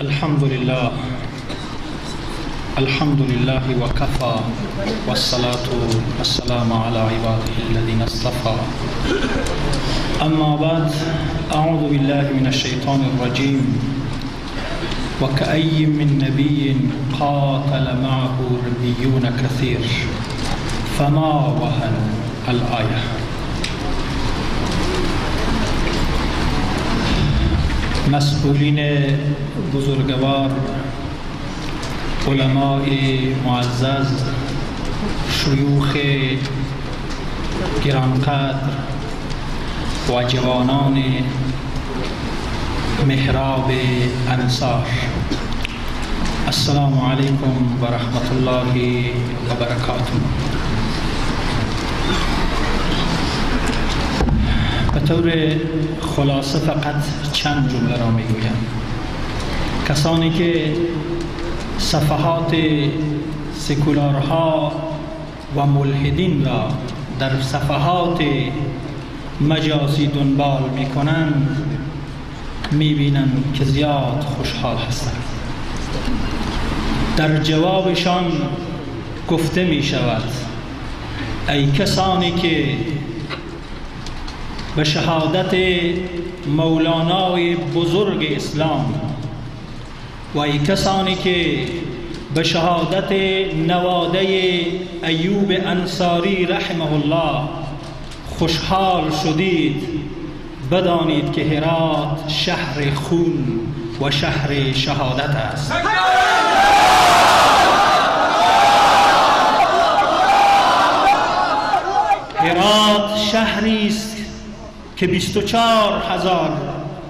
الحمد لله، الحمد لله وكفى، والصلاة والسلام على عباده الذين اصطفى. اما بعد، اعوذ بالله من الشیطان الرجیم. وكأي من نبي قاتل معه ربيون كثير فما وهنوا. الآیه. مسئولین بزرگوار، علماء معزز، شیوخ گرانقدر و جوانان محراب انصار، السلام علیکم و رحمت الله و برکاته. به طور خلاصه فقط چند جمله را میگویم. کسانی که صفحات سکولارها و ملحدین را در صفحات مجازی دنبال میکنند میبینند که زیاد خوشحال هستند. در جوابشان گفته میشود ای کسانی که به شهادت مولانای بزرگ اسلام و ای کسانی که به شهادت نواده ایوب انصاری رحمه الله خوشحال شدید، بدانید که هرات شهر خون و شهر شهادت است. هرات شهری است که 24,000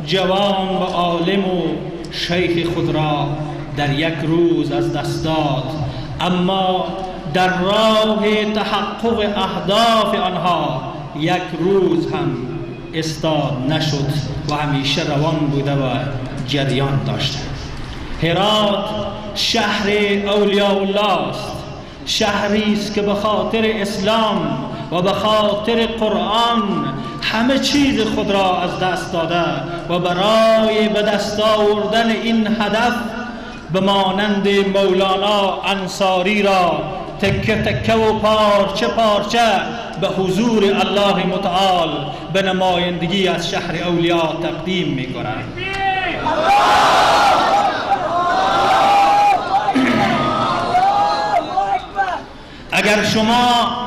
جوان و عالم و شیخ خود را در یک روز از دست داد، اما در راه تحقق اهداف آنها یک روز هم استاد نشد و همیشه روان بوده و جریان داشته. هرات شهر اولیاء الله است، شهری است که به خاطر اسلام و به خاطر قرآن همه چیز خود را از دست داده و برای به دست آوردن این هدف به مانند مولانا انصاری را تکه تکه و پارچه پارچه به حضور الله متعال به نمایندگی از شهر اولیا تقدیم می‌کنند. اگر شما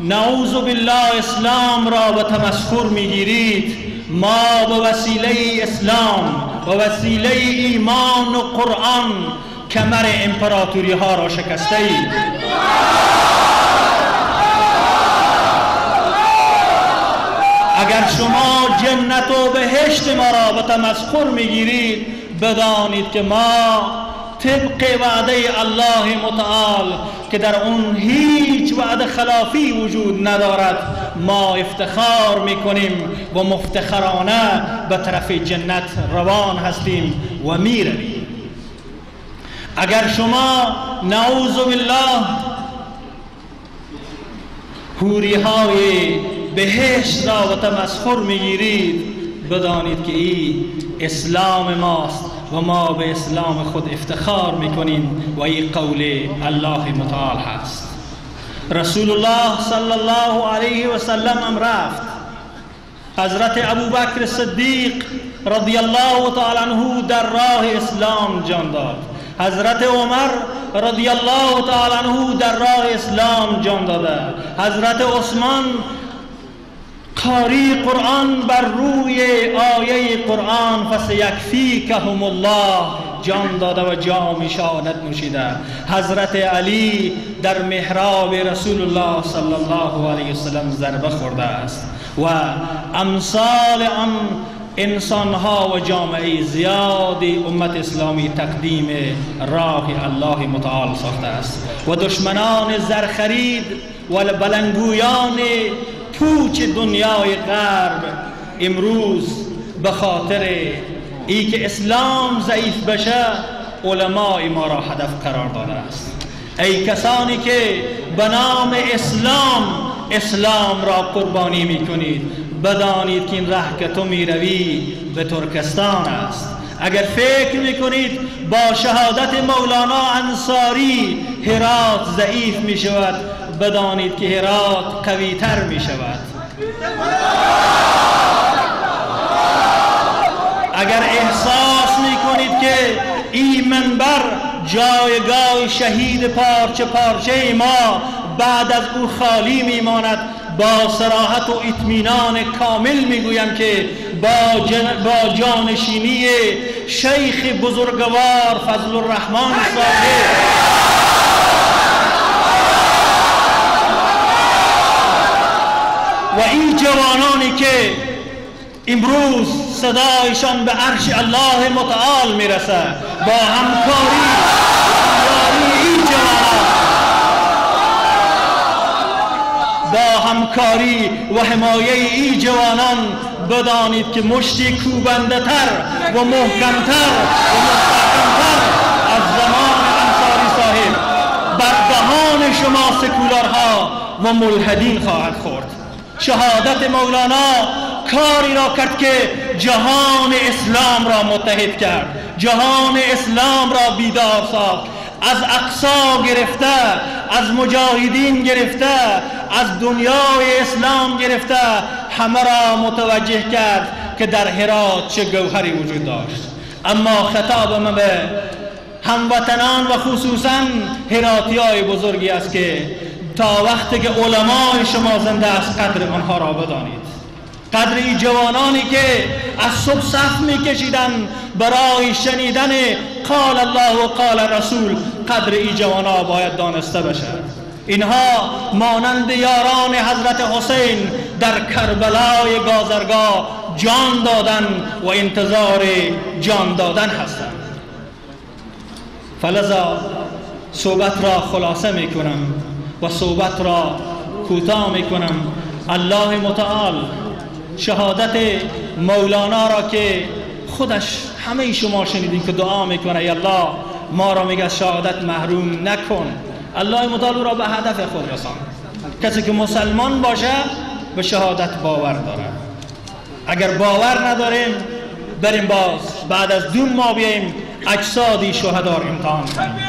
نعوذ بالله اسلام را به تمسخر میگیرید، ما به وسیله اسلام و وسیله ایمان و قرآن کمر امپراتوری ها را شکسته ایم. اگر شما جنت و بهشت ما را به تمسخر میگیرید، بدانید که ما طبق وعده الله متعال که در اون هیچ وعده خلافی وجود ندارد، ما افتخار میکنیم و مفتخرانه به طرف جنت روان هستیم و میرویم. اگر شما نعوذ بالله حوری های بهشت را به تمسخر میگیرید، بدانید که این اسلام ماست و ما به اسلام خود افتخار میکنیم و این قول الله متعال هست. رسول الله صلی الله علیه و سلم هم رفت. حضرت ابوبکر صدیق رضی الله تعالی عنه در راه اسلام جان داد. حضرت عمر رضی الله تعالی عنه در راه اسلام جان داده. حضرت عثمان قاری قرآن بر روی آیه قرآن فسیکفیکهم الله جان داده و جام شهادت نوشیده. حضرت علی در محراب رسول الله صلی الله علیه وسلم ضربه خورده است و امثال آن انسانها و جامعه زیادی امت اسلامی تقدیم راه الله متعال ساخته است و دشمنان زرخرید و بلنگویان پوچ دنیای غرب امروز به خاطر ای که اسلام ضعیف بشه علمای ما را هدف قرار داده است. ای کسانی که به نام اسلام اسلام را قربانی میکنید، بدانید که این ره که تو میروی به ترکستان است. اگر فکر میکنید با شهادت مولانا انصاری هرات ضعیف میشود، بدانید که هرات قوی تر میشود. اگر احساس میکنید که این منبر جایگاه شهید پارچه پارچه ما بعد از او خالی میماند، با صراحت و اطمینان کامل میگویم که با جانشینی شیخ بزرگوار فضل الرحمن صاحب و این جوانانی که امروز صدایشان به عرش الله متعال میرسه، با همکاری این جوانان، با همکاری و حمایه این جوانان، بدانید که مشتی کوبنده تر و محکمتر و مستحکمتر از زمان انصاری صاحب بر دهان شما سکولارها و ملحدین خواهد خورد. شهادت مولانا کاری را کرد که جهان اسلام را متحد کرد، جهان اسلام را بیدار ساخت. از اقصا گرفته، از مجاهدین گرفته، از دنیای اسلام گرفته، همه را متوجه کرد که در هرات چه گوهری وجود داشت. اما خطاب من به هموطنان و خصوصا هراتیای بزرگی است که تا وقتی که علمای شما زنده است قدر آنها را بدانید. قدر این جوانانی که از صبح صف میکشیدن برای شنیدن قال الله و قال رسول، قدر این جوانها باید دانسته بشد. اینها مانند یاران حضرت حسین در کربلای گازرگاه جان دادن و انتظار جان دادن هستند. فلذا صحبت را خلاصه میکنم و صحبت را کوتاه میکنم. الله متعال شهادت مولانا را که خودش همه شما شنیدین که دعا میکنه ای الله ما را میگه شهادت محروم نکن، الله متعال را به هدف خود رسان. کسی که مسلمان باشه به شهادت باور داره. اگر باور نداریم بریم باز بعد از 2 ماه بیاییم اجسادی شهدا را امتحان کنیم.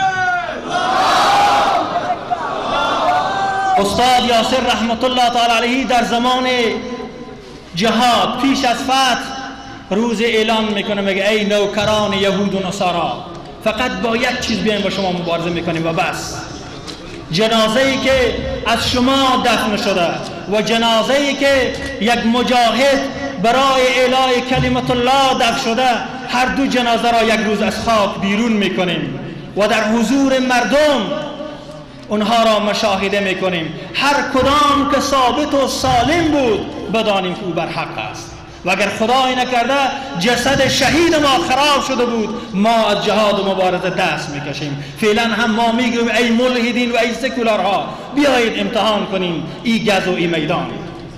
استاد یاسر رحمت الله تعالی علیه در زمان جهاد پیش از فتح روز اعلان میکنه، میگه ای نوکران یهود و نصارا، فقط با یک چیز بیایم با شما مبارزه میکنیم و بس. جنازه ای که از شما دفن شده و جنازه ای که یک مجاهد برای اعلای کلمت الله دفن شده، هر دو جنازه را یک روز از خاک بیرون میکنیم و در حضور مردم اونها را مشاهده میکنیم. هر کدام که ثابت و سالم بود بدانیم که او بر حق است، و اگر خدای نکرده جسد شهید ما خراب شده بود، ما از جهاد و مبارزه دست میکشیم. فعلا هم ما میگوییم ای ملحدین و ای سکولارها، بیایید امتحان کنیم ای گز و ای میدان.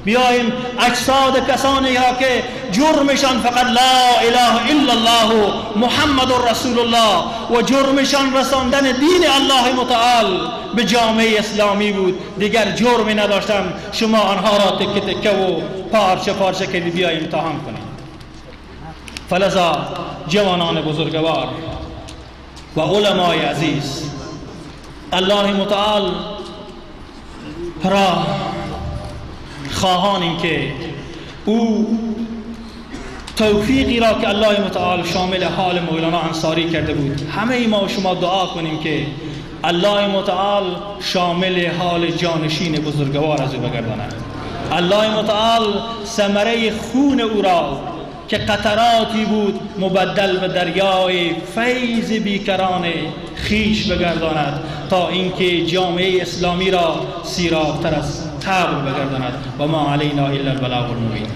بیاییم اجساد کسانی ها که جرمشان فقط لا اله الا الله و محمد رسول الله و جرمشان رساندن دین الله متعال به جامعه اسلامی بود، دیگر جرمی نداشتم، شما آنها را تکه تکه و پارچه پارچه کردید، بیاییم امتحان کنیم. فلذا جوانان بزرگوار و علمای عزیز، الله متعال را خواهانیم که او توفیقی را که الله متعال شامل حال مولانا انصاری کرده بود، همه ما و شما دعا کنیم که الله متعال شامل حال جانشین بزرگوار از او بگرداند. الله متعال ثمره خون او را که قطراتی بود مبدل به دریای فیض بیکران خیش بگرداند تا اینکه جامعه اسلامی را سیرابتر از قبل بگرداند. و ما علینا الا البلاغ المبین.